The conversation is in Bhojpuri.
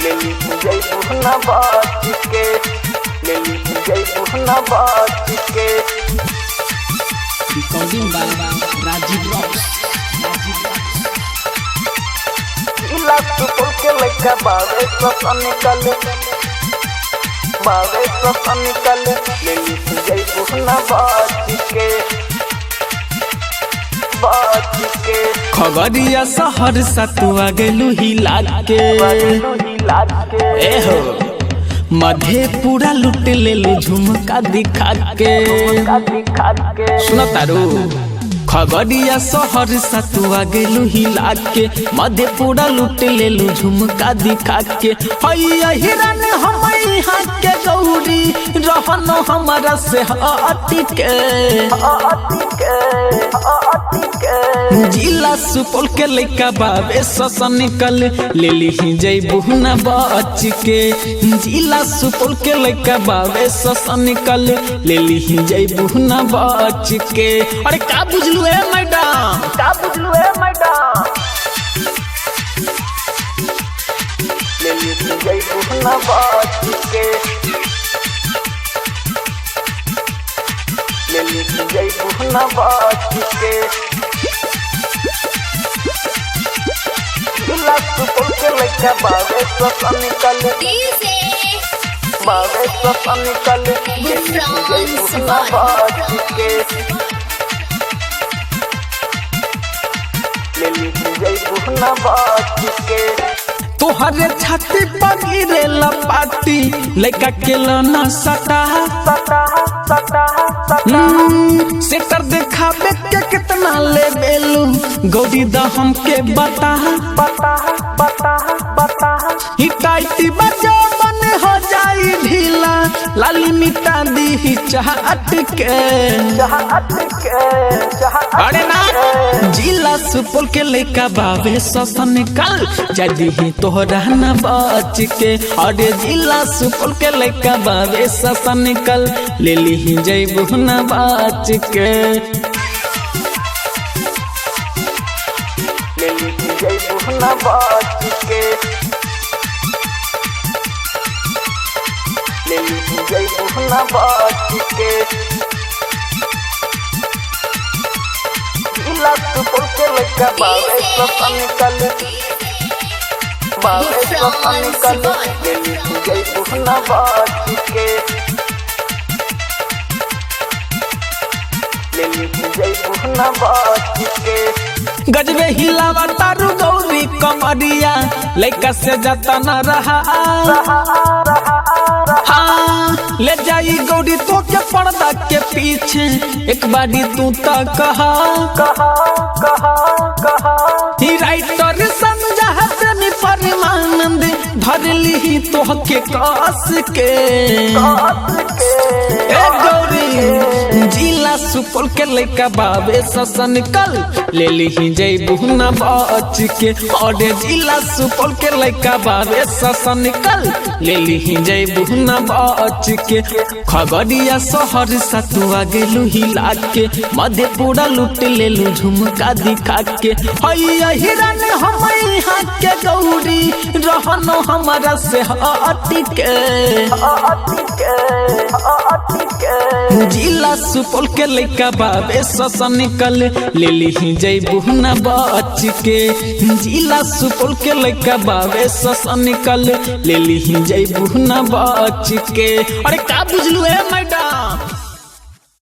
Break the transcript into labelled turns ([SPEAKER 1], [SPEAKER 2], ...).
[SPEAKER 1] लेली जइबू न बच के, लेली जइबू न बच के।
[SPEAKER 2] Recording by Rajiv Rocks.
[SPEAKER 1] जिला सुपौल के लइका बावे ससा निकले, बावे ससा निकले, लेली जइबू न बच के, बच के।
[SPEAKER 2] खगड़िया शहर सतुआ गेलू हिला के, ए हो मधेपुरा लुट लेलू झुमका दिखा के। सुन तारू, खगड़िया शहर सतुआ गेलू हिला के, मधेपुरा लुट लेलू झुमका दिखा के। हैया हिरन हम यहाँ के गौरी, रहनो हमारा से हट के। जिला सुपौल के लइका बाबे ससा निकल, लेली ही जइबू न बच के। जिला सुपौल के लइका बाबे ससा निकल, लेली ही जइबू न बच के। अरे का बुझलू ए मैडम?
[SPEAKER 1] का बुझलू ए मैडम? लेली जइबू न बच के, लेली जइबू न बच के। जिला सुपौल के लइका बावे ससा निकले, बावे ससा निकले, लेली जइबू न बच के, लेली जइबू न बच के।
[SPEAKER 2] तोहरे छाती पर गिरेला पाती, लइका के लना सटा
[SPEAKER 1] सटा सटा सटा।
[SPEAKER 2] सेटर देखाबे के कितना ले बेलू, गौरी दा हमके बता।
[SPEAKER 1] बता बता बता।
[SPEAKER 2] ही टाइटी बजा बन हो जाई ढीला, लाली मिटा दी चाहत के।
[SPEAKER 1] चाहत के, चाहत।
[SPEAKER 2] अरे ना, जिला सुपौल के लइका बाबे ससन निकल जदी ही तोहरा न बच के। अरे जिला सुपौल के लइका बाबे ससन निकल, लेली ही जइबू न बच के।
[SPEAKER 1] लेली जइबू न बच के, लेली जइबू न बच के। जिला सुपौल के लइका बाबे ससन निकल, बाबे ससन निकल, लेली जइबू न बच के, लेली जइबू न बच के।
[SPEAKER 2] गजबे हिलावा तारू गौरी कमरिया, लइका से जाता न रहा। हाँ, ले जाई गौरी तो के पर्दा के पीछे, एक बारी तू तो कहा।
[SPEAKER 1] कहा कहा कहा।
[SPEAKER 2] ही राइटर समझा प्रेमी परमानंद, धर ली तोह के कस के। ए गौरी, जिला सुपौल के लइका बाबे ससन कल, ले ली जइबू न बच के। अरे जिला सुपौल के लइका बाबे ससन कल, ले ली जइबू न बच के। खगड़िया शहर सतुआ गेलू हिला के, मधेपुरा लुट लेलू झुमका दिखा के। हैया हिरन हम यहाँ के गौरी, रहनो हमारा से हट के। जिला सुपौल के लइका बाबे ससा निकल, लेली ही जइबू न बच के। जिला सुपौल के लइका बाबे ससा निकल, लेली ही जइबू न बच के। अरे का बुझलू ए मैडम?